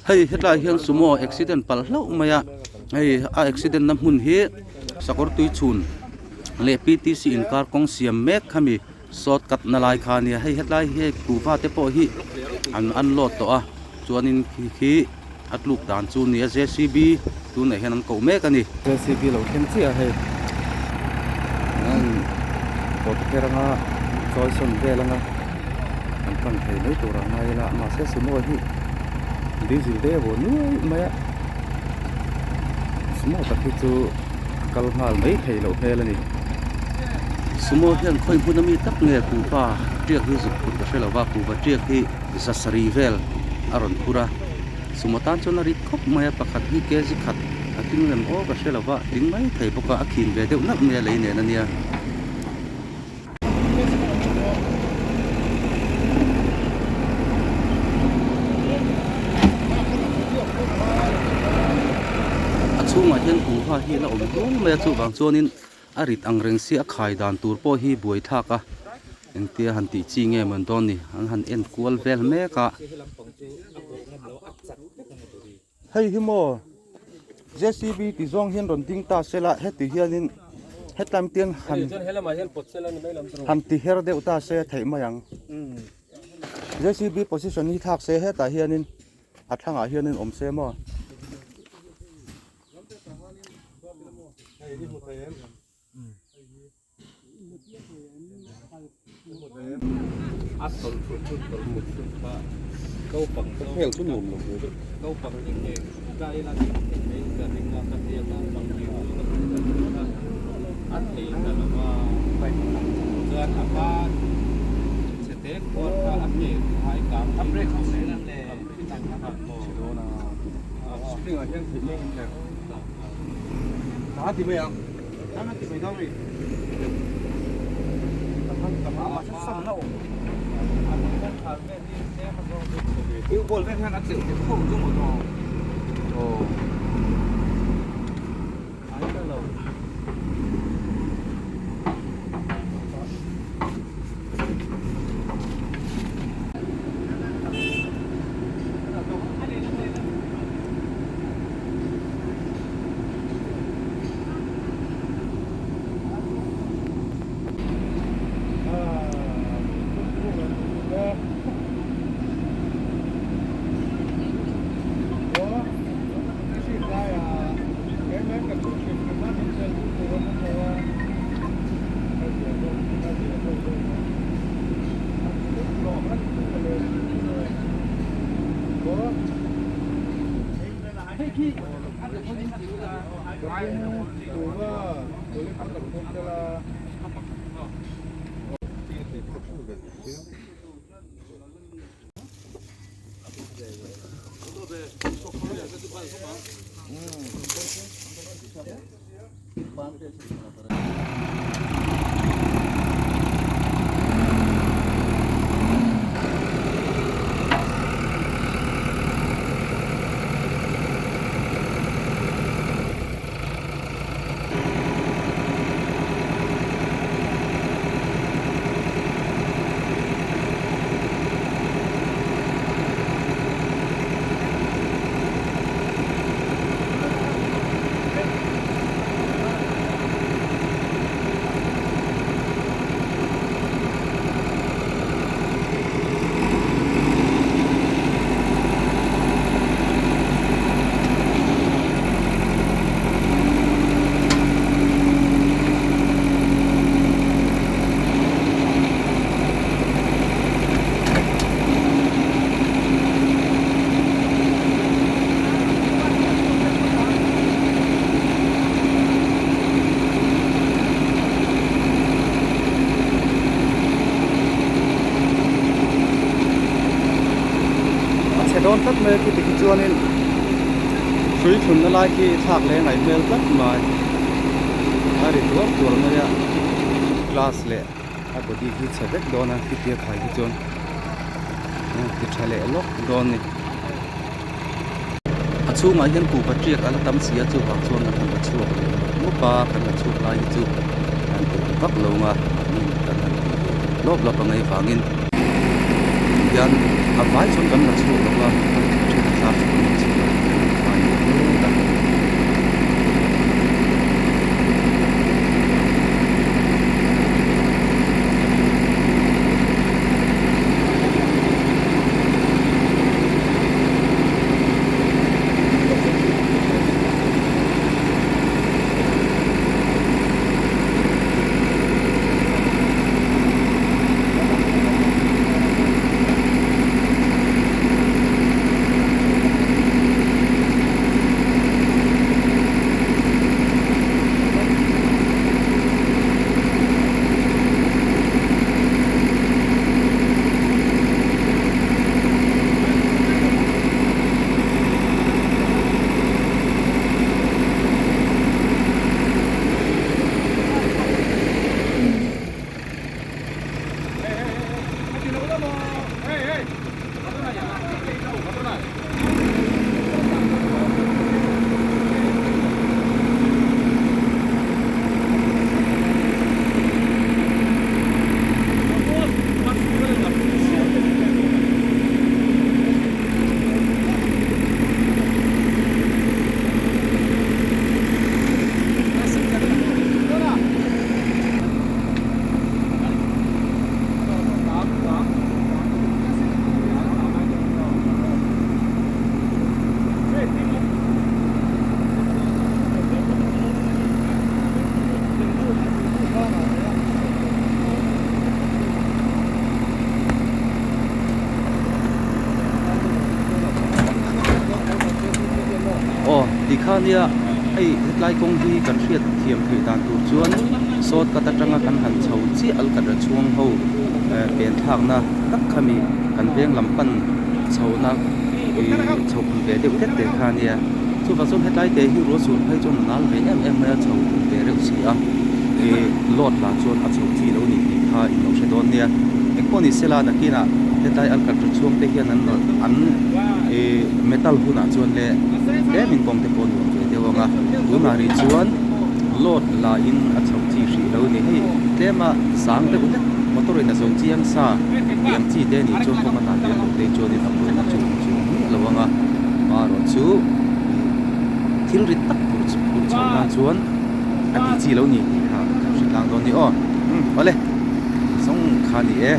Hei hetlai hian sumo accident palh hlauh mai a hei a accident na hmun hi sakawr tui chhun leh P T C inkar kawng siam mek khami short cut na lai kha ania hei hetlai hi hei kuhva te pawh hi an unload tawh a chuanin khi khi a tluk dan chu nia J C B tunah hian an koh mek a ni. J C B lo thleng chiah a hei an pawt kher anga chawi sawn vel anga an pan thei mai tur ang ngai ila mahse sumo hi diesel te a buai nuai mai a sumo tak hi chu a kal nghal mai thei loh hmel a ni sumo hian khawi hmun ami tak nge kuhva tiak hi zuk phur ka hre lova kuhva tiak hi za sarih vel a rawn phur a sumo tan chuan a rit khawp mai a pakhat hi kg khat a tling lem aw ka hre lo va tling mai thei bawk a a khin ve deuh nalh mai a lei nen a nia. A chhungah hian kuhva hi a la awm hlum mai a chuvang chuanin A rit ang reng si a khai dan tur pawh hi buai thlak a, engtia han tih chi nge mawn dawn ni, an han en kual vel mek a. Hei hi maw JCB ti zawng hian rawn ding ta se la heti hianin hetlai tian han han ti her deuh ta se a theih mai ang. JCB position hi thlak se hetah hianin a thlangah hianin awm se maw. A chhe dawn tlat mai a khi tikhi chuanin hrui thlunna lai khi thlak leh ngaih hmel tlat mai a ri tuar tuar mai a glass leh a body hi chhe vek dawn a khitia khai hi chuan ti tha leh lawk dawn a ni. A chhungah hian kuhva tiak a la tam si a chuvang chuan kan han la chhuak leh mawp mawp a kan la chhuak lai hi chu kan ti vak lo ang a mahni kan han ti ve lawp lawp ang ei vangin tihian a vai chuan kan la chhuak lo a a then a thlak Tikha nia hei hetlai kawng hi kan hriat thiam theih dan tur chuan shortcut atanga kan han chho chiah alkatra chhuang ho pen thlakna tak khami kan veng lam pan chhohna ih chhoh ve deuh hlek te kha nia chuvang chuan hetlai te hi ruah sur phei chuan a nal ve em em mai a chho ve reuh si a ih load lah chuan a chhoh chi lo ni tih kha in lo hre dawn nia engpawh ni sela nakinah hetlai alkatra chhuang te hian an an ih metal hunah chuan le tlem in kawng te pawh nuam ve deuh ang a tunah rih chuan load lah in a chhoh chi hrih lo ni hei tlema sang deuh hlek motor in a zo chiang sa tih ang chi te anih chuan kawng a nan lem loh te chuanin a buaina chu awm chuang miah lo ang a marawh chu ih thil rit tak phurh phurh chhoh nan chuan a tih chi lo ni tih kha kan hre tlang dawn a ni aw awle zawng kha a ni e.